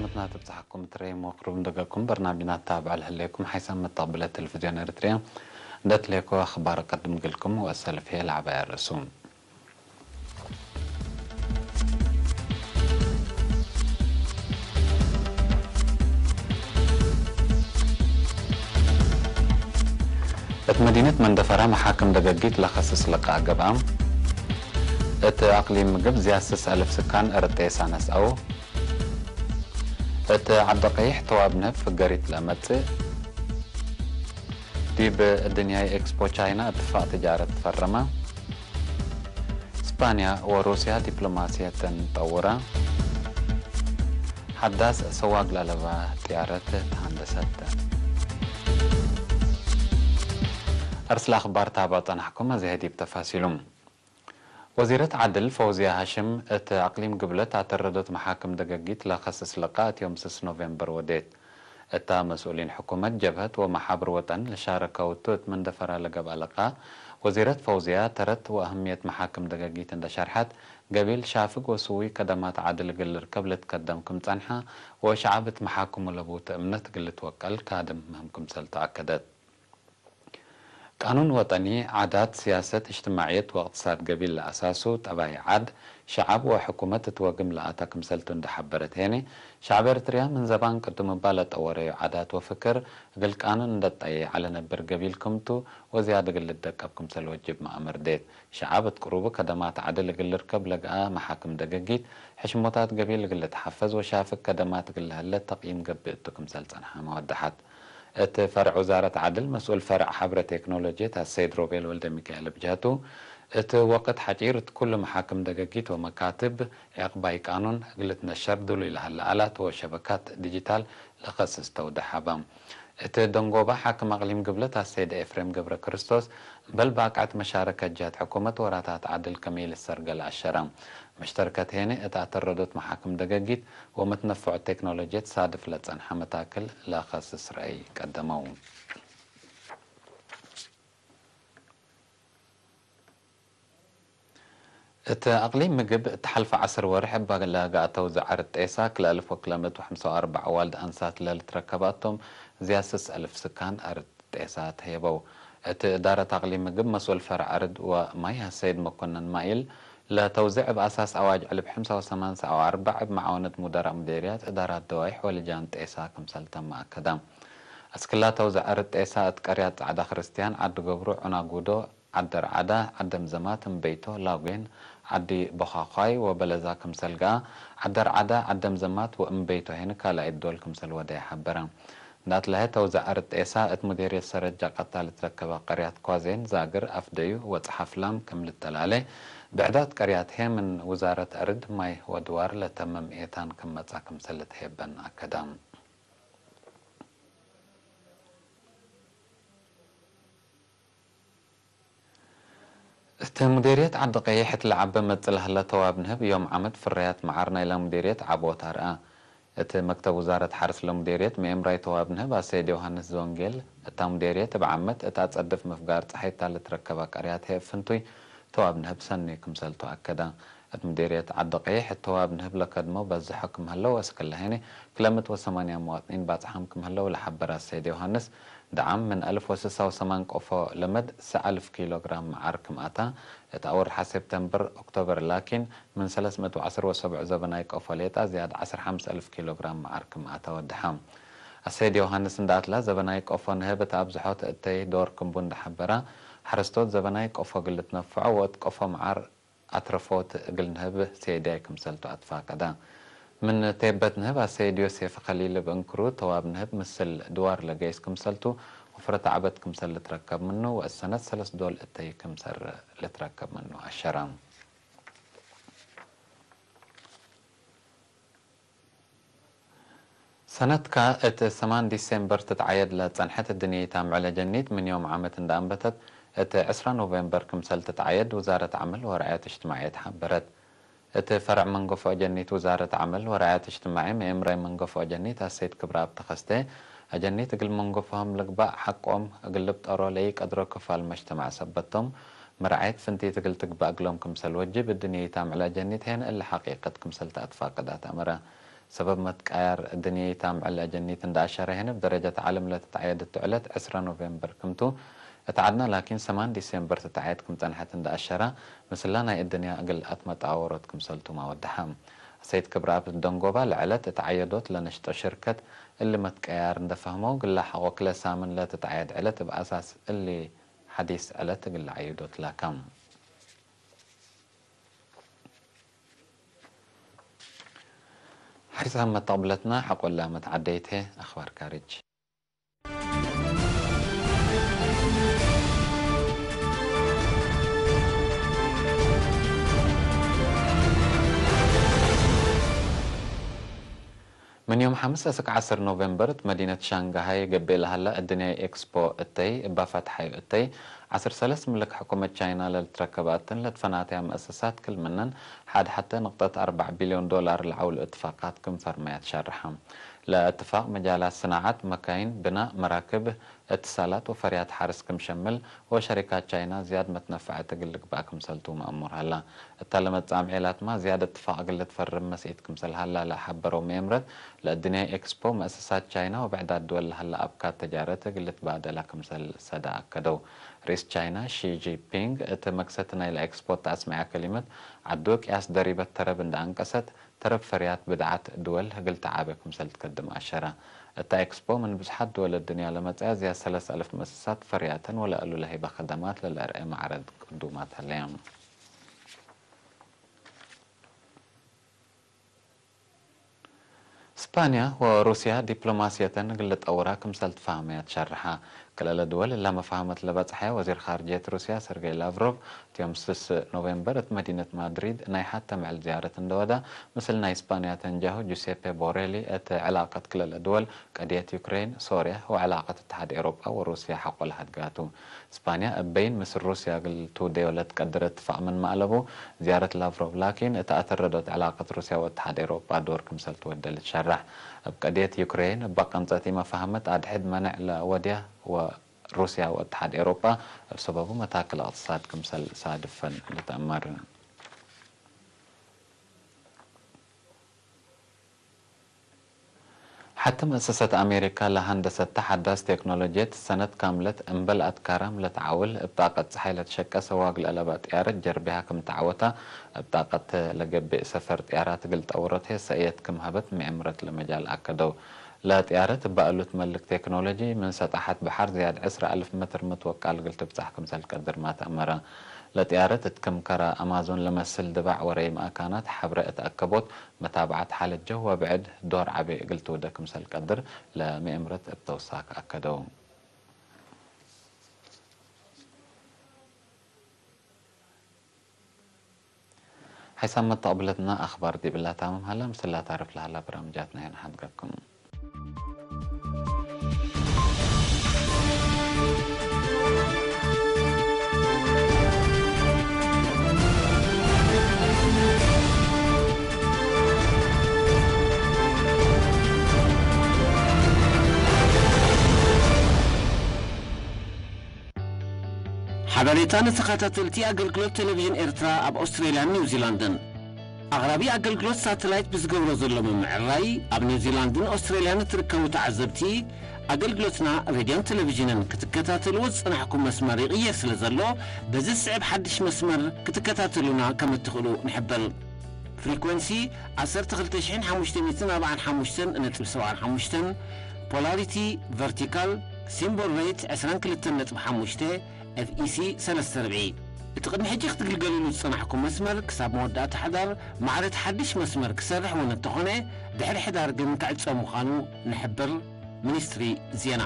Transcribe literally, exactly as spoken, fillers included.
ምትና ትብጽሐኩም ትረይም ወቅሩብ እንደገኩም በርናምጅና ትታብዐ ለህሌኩም ሓይሳም መተቅብለ ቴሌቪዝዮን ኤረትርያ እንደ ትሌኮ አኽባር ቀድም ግልኩም ወአሰልፍ ህዬ ለዐባይ አርእሱ። እት መዲነት መንደፈራ መሓክም ደገጊት ለከስስ ልቃእ ገብአ። እት አቅሊም ምግብ ዝያድ ስስ አልፍ ስካን አርድ ጤሳ ነስአው። እት ዐዲ ቀይሕ ተዋብ ንህብ ፍገሪት ለአመጽእ። ዲብ እድንያይ ኤክስፖ ቻይና እትፋቅ ትጃረት ትፈረመ። ስፓንያ ወሩስያ ዲፕሎማስየተን ጠውረ። ሐዳስ ሰዋግ ለአለባ ጥያረት ተሀንደሰት። አርስለ አኽባር ታብዖ ጸናሕኩም፣ አዜ ዲብ ተፋሲሉ። ወዚረት ዐድል ፈውዝያ ሃሽም እት አቅሊም ግብለት አተረዶት መሓክም ደገጊት ለከስስ ልቃእ እት ዮም ስስ ኖቬምበር ወዴት። እታ መስኡሊን ሕኩመት፣ ጀብሀት ወመሓብር ወጠን ለሻረከው ቱ እት መንደፈራ ለገብአ ልቃእ፣ ወዚረት ፈውዝያ ተረት ወአህምየት መሓክም ደገጊት እንደ ሸርሐት፣ ገቢል ሻፍግ ወስዉይ ከደማት ዐድል እግል ልርከብ ልትከደም ክም ጸንሐ ወሸዐብ እት መሓክሙ ለቡተ እምነት እግል ልትወቀል ካድም ምህም ክምሰልቱ አከደት። ቃኑን ወጠኒ፣ ዓዳት፣ ስያሰት፣ እጅትማዕየት ወእቅትሳድ ገቢል ለአሳሱ ጠባይ ዐድ፣ ሸዐብ ወሕኩመት እት ወግም ለአተ ክምሰልቱ እንዴ ሐበረት ሄኒ፣ ሸዐብ ኤረትርያ ምን ዘባን ቅዱም እባ ለጠወረዩ ዓዳት ወፍክር እግል ቃኑን እንዴ ጠየዐ ለነብር ገቢል ክምቱ ወዝያድ እግል ልደቀብ ክምሰል ወጅብ መአምር ዴት። ሸዐብ እት ቅሩቡ ከደማት ዐድል እግል ልርከብ ለገአ መሓክም ደገጊት፣ ሕሽሞታት ገቢል እግል ልትሐፈዝ ወሻፍግ ከደማት እግል ለህለ ተቅይም ገብእ እቱ ክምሰል ጸንሐመ ወደሐት። እት ፈርዕ ውዛረት ዐድል መስኡል ፈርዕ ሐብረ ቴክኖሎጅየት አሰይድ ሮቤል ወልደሚካኤል እብ ጀህቱ፣ እት ወቅት ሐጪር እት ኩሉ መሓክም ደገጊት ወመካትብ ዕቅባይ ቃኑን እግል ልትነሸር ድሉይ ለሀለ አላት ወሸበካት ዲጂታል ለከስስ ተውደሐ ሀበ። እት ደንጎባ ሓክም አቅሊም ግብለት አሰይድ ኤፍሬም ገብረክርስቶስ፣ እምበል ባቅዕት መሻረከት ጀህት ሕኩመት ወራታት ዐድል ከመ ኢልትሰርገ ለአሸረ። መሽተርከት ሄነ እት አተረዶት መሓክም ደገጊት ወመትነፈዖት ቴክኖሎጅየት ሳድፍ ለጸንሐ መታክል ለከስስ ረአይ ቀደመው። እት አቅሊም ምግብ፣ እት ሐልፈ ዐስር ወርሕ እበ ለገአተው ዘዐርድ ጤሳ፣ ክልኤ አልፍ ወክልኤ ምእት ወሐምሳ ወአርበዕ አዋልድ አንሳት ለልትረከባቶም፣ ዝያድ ስስ አልፍ ስካን አርድ ጤሳ ተህየበው። እት እዳረት አቅሊም ምግብ መስኡል ፈርዕ አርድ ወማይ አሰይድ መኮነን ማኢል፣ ለተውዜዕ እብ አሳስ አዋጅ አልፍ ሐምሳ ወሰማን ሰብዓ ወአርበዕ እብ መዓወነት ሙደራእ ሙዴርያት እዳራት ደዋይሕ ወልጃን ጤሳ ክምሰል ተመ አከደ። አስክላ ተውዘዕ አርድ ጤሳ እት ቀርያት ጸዕዳ ክርስትያን፣ ዐዲ ገብሩ፣ ዑናጉዶ፣ ዐዲ አርዓዳ፣ ዐዲ ምዘማት፣ እምበይቶ፣ ላጉዌን፣ ዐዲ ቦኻኳይ ወበለዛ ክምሰል ገአ፣ ዐዲ አርዓዳ፣ ዐዲ ምዘማት ወእምበይቶ ሄን ካልኣይት ዶል ክምሰል ወደየ ሐበረ። እንደ አትለሀ ተውዘዕ አርድ ጤሳ እት ሙዴርየት ሰረጀ ቀታ ልትረከበ ቀርያት ኳዜን፣ ዛግር፣ አፍደዩ ወጸሐፍላም ክም ልተላሌ፣ ብዕዳት ቀርያት ህዬ ምን ውዛረት አርድ፣ ማይ ወድዋር ለተምም ኤታን ክም መጽአ ክምሰል ልትሄበን አከደ። እት ሙዴርየት ዐዲ ቀይሕ እት ለዐበ መጽእ ለሀለ ተዋብ ንህብ ዮም ዓመት ፍረያት መዓር ናይላ ሙዴርየት ዐቦት አርአ። እት መክተብ ውዛረት ሐርስ ለሙዴርየት መኤምራይ ተዋብ ንህብ አሰይድ ዮሃንስ ዘወንጌል፣ እታ ሙዴርየት እብ ዓመት እት አጸድፍ ምፍጋር ጸሓይ እታ ልትረከበ ቀርያት ህዬ እብ ፍንቱይ ተዋብ ንህብ ሰኒ ክምሰልቱ አከደ። እት ሙዴርየት ዐዲ ቀይሕ እት ተዋብ ንህብ ለከድሞ በዝሖ ክም ሀለው ወእስክለ ሄኒ ክልኤ ምእት ወሰማንያ መዋጥኒን ባጽሓም ክም ሀለው ለሐበረ አሰይድ ዮሃንስ፣ ደዓም ምን አልፍ ወስሳ ወሰማን ቆፎ ለመድ ሰ አልፍ ኪሎ ግራም መዓር ክም አታ፣ እት አውርሐ ሴፕተምበር፣ ኦክቶበር ላኪን፣ ምን ሰለስ ምእት ወዐስር ወሰብዑ ዘበናይ ቆፎ ሌጣ ዝያድ ዐስር ሐምስ አልፍ ኪሎ ግራም መዓር ክም አታ ወደሐ። አሰይድ ዮሃንስ እንደ አትላ ዘበናይ ቆፎ ንህብ እት አብዝሖ ተእተይ ዶር ክምቡ እንደ ሐበረ፣ ሐረስቶት ዘበናይ ቆፎ እግል ልትነፈዖ ወእት ቆፎ መዓር አትረፎት እግል ንህብ ሴድያይ ክምሰልቱ አትፋቀደ። ምን ቴበት ንህብ አሰይድ ዮሴፍ ከሊል እብ እንክሩ፣ ተዋብ ንህብ ምስል ድዋር ለገይስ ክምሰልቱ፣ ወፍረት ዐበት ክምሰል ልትረከብ ምኑ፣ ወእሰነት ሰለስ ዶል እተይ ክምሰል ልትረከብ ምኑ አሸረ። ሰነትካ እት ሰማን ዲሴምበር ትትዓየድ ለጸንሐት እድንየይት አምዕለ ጀኒት ምን ዮም ዓመት እንደ አንበተት፣ እት ዕስራ ኖቬምበር ክምሰል ትትዓየድ ውዛረት ዐመል ወረዐየት እጅትማዕየት ሐበረት። እት ፈርዕ መንገፎ አጀኒት ውዛረት ዐመል ወረዐየት እጅትማዒ መኤምራይ መንገፎ አጀኒት አሰይድ ክብረአብ ተኸስተ፣ አጀኒት እግል መንገፎሆም ልግባእ ሐቆም እግል ልብጠሮ ለኢቀድሮ ክፋል መጅተማዕ ሰበት ቶም፣ መርዓየት ፍንቲት እግል ትግባእ እግሎም ክምሰል ወጅብ፣ እድንየይት አምዕል አጀኒት ሄን እሊ ሐቂቀት ክምሰል ተአትፋቅድ አትአመረ። ሰበብ መትቀያር እድንያይት አምዕል አጀኒት እንደ አሸረ ህን፣ እብ ደረጀት ዓለም ለትትዐየድ እቱ ዕለት ዕስረ ኖቬምበር ክምቱ፣ እት ዐድና ላኪን ሰማን ዲሴምበር ትትዐየድ ክም ጸንሐት እንደ አሸረ፣ ምስላ ናይ እድንያ እግል አትመጣወሮት ክምሰልቱመ አወደሐ። አሰይድ ክብረአብ ደንጎባ፣ ለዐለት እት ዐየዶት ለነሽጦ ሽርከት እሊ መትቀያር እንደ ፈህመው፣ ግላ ሐቆ ክለ ሳምን ለትትዐየድ ዕለት እብ አሳስ እሊ ሐዲስ ዕለት እግል ለዐይዶት ላከ። ሐሪሳም መተቅብለትና ሐቆላ መትዓደይት ህይ አኽባር ካርጅ። ምን ዮም ሐምስ እስክ ዐስር ኖቬምበር እት መዲነት ሻንጋሃይ ገብእ ለሀላ እድንያይ ኤክስፖ እተይ እበ ፈትሐዩ እተይ፣ ዐስር ሰለስ ምልክ ሕኩመት ቻይና ለልትረከበ እትን ለትፈናተያ መአሰሳት ክል ምነን ሐድ ሐተ ንቅጠት አርበዕ ቢልዮን ዶላር ለዐውሉ እትፋቃት ክም ፈርመያ ትሸርሐ። ለእትፋቅ መጃላት ስናዐት፣ መካይን፣ ብናእ፣ መራክብ፣ እትሳላት ወፈርያት ሐርስ ክም ሸምል ወሸሪካት ቻይና ዝያድ መትነፈዐት እግል ልግበእ ክምሰልቱ መአሙር ሀላ። እተ ለመጽእ አምዔላትመ ዝያድ እትፋቅ እግል ልትፈርም መስኢት ክምሰል ሀላ ለሐበረው ምኤምረት፣ ለእድንያይ ኤክስፖ መአሰሳት ቻይና ወብዕዳት ድወል ለሀላ አብካት ተጃረት እግል ልትባደላ ክምሰል ሰደ አከደው። ርኢስ ቻይና ሺ ጂንፒንግ እት መክሰት ናይለ ኤክስፖ እተ አስመዐ ከሊመት፣ ዐዱ ቅያስ ደሪበት ተረብ እንደ አንቀሰት፣ ተረብ ፈርያት ብድዓት ድወል እግል ተዓቤ ክምሰል ትከድም አሸረ። እተ ኤክስፖ ምን ብዝሓት ድወል እድንያ ለመጽአ ዝያድ ሰለስ አልፍ መአሰሳት ፈርያተን ወለእሉ ለህይበ ከደማት ለለአርኤ መዕረድ ቅዱማት ሀለየ። ስፓንያ ወሩስያ ዲፕሎማስየተን እግል ልጠውራ ክምሰል ትፋህመያ ትሸርሐ። ክልኤ ድወል እላ መፋህመት ለበጽሐ ወዚር ካርጅየት ሩስያ ሰርጌይ ላቭሮቭ፣ እት ዮም ስስ ኖቬምበር እት መዲነት ማድሪድ ናይ ሐተ ምዕል ዝያረት እንደ ወዳ፣ ምስል ናይ ስፓንያ ተንጃሁ ጁሴፔ ቦሬሊ እት ዕላቀት ክልኤ ድወል፣ ቀድየት ዩክሬን፣ ሶርያ ወዕላቀት እትሓድ ኤውሮጳ ወሩስያ ሐቆ ለሀድጋቱ። ስፓንያ እበይን ምስል ሩስያ እግል ትውደዮ ለትቀድር እትፋቅ ምንመ አለቡ፣ ዝያረት ላቭሮቭ ላኪን፣ እት አተረዶት ዕላቀት ሩስያ ወእትሓድ ኤውሮጳ ዶር ክምሰል ትወዴ ልትሸረሕ። እብ ቀድየት ዩክሬን እበ ቀንጸት ኢመፋህመት አድሕድ መነዕ ለወድያ ወሩስያ ወእትሓድ ኤውሮጳ እብ ሰበቡ መታክል እቅትሳድ ክምሰል ሳድፈን ልትአመር። ሐቲ መአሰሰት አሜሪካ ለሀንደሰት ሐዳስ ቴክኖሎጅየት ሰነት ካምለት እምበል አትካራም ለተዓውል እብ ጣቀት ጸሓይ ለትሸቀ ሰዋግ ለአለበ ጥያረት ጀርቢሃ ክም ተዓወታ፣ እብ ጣቀት ለገብእ ሰፈር ጥያራት እግል ጠውረት ህይ ሰእየት ክም ሀበት ምዕምረት ለመጃል አከደው። ለጥያረት እበ እሉ ትመልክ ቴክኖሎጂ ምን ሰጣሐት በሐር ዝያድ ዕስረ አልፍ መትር ምትወቃል እግል ትብጻሕ ክምሰል ቀድር ማ ተአመረ። ለጥያረት እት ክም ከረ አማዞን ለመስል ድባዕ ወረይም አካናት ሐብረ እት አከቦት፣ መታብዐት ሓለት ጀው ወብዕድ ዶር ዐቢ እግል ትውደ ክምሰል ቀድር ለምኤምረት እብ ተውሳክ አከደው። ሓይሳም መተቅብለትና አኽባር ዲብላ ታምም ሀላ፣ ምስላ ታርፍ ለሀላ በርናምጃትና ሄን ሐድገኩም። ሓበሬታ ንተኸታተልቲ ኣገልግሎት ቴሌቪዥን ኤርትራ ኣብ ኦስትሬልያን ኒውዚላንድን። ኣቕራቢ ኣገልግሎት ሳተላይት ብዝገብሮ ዘሎ ምምዕርራይ፣ ኣብ ኒውዚላንድን ኦስትሬልያን እትርከቡ ተዓዘብቲ ኣገልግሎትና ሬድዮን ቴሌቪዥንን ክትከታተልዎ ዝጸናሕኩም መስመር ይቕየር ስለ ዘሎ፣ በዚ ዝስዕብ ሓድሽ መስመር ክትከታተሉና ከም እትኽእሉ ንሕብር። ፍሪኮንሲ ዓሰርተ ክልተ ሽሕን ሓሙሽተ ሚእትን ኣርባዓን ሓሙሽተን ነጥቢ ሰብዓን ሓሙሽተን፣ ፖላሪቲ ቨርቲካል፣ ሲምቦል ሬት ዕስራን ክልተን ነጥቢ ሓሙሽተ፣ ኤፍ ኢ ሲ ሰለስተ ርብዒ። እቲ ቅድሚ ሕጂ ክትግልገሉሉ ዝጸናሕኩም መስመር ክሳብ መወዳእታ ሕዳር ማዕረ እቲ ሓድሽ መስመር ክሰርሕ እውን እንተኾነ፣ ድሕሪ ሕዳር ግን ክዕጸው ምዃኑ ንሕብር። ሚኒስትሪ ዜና።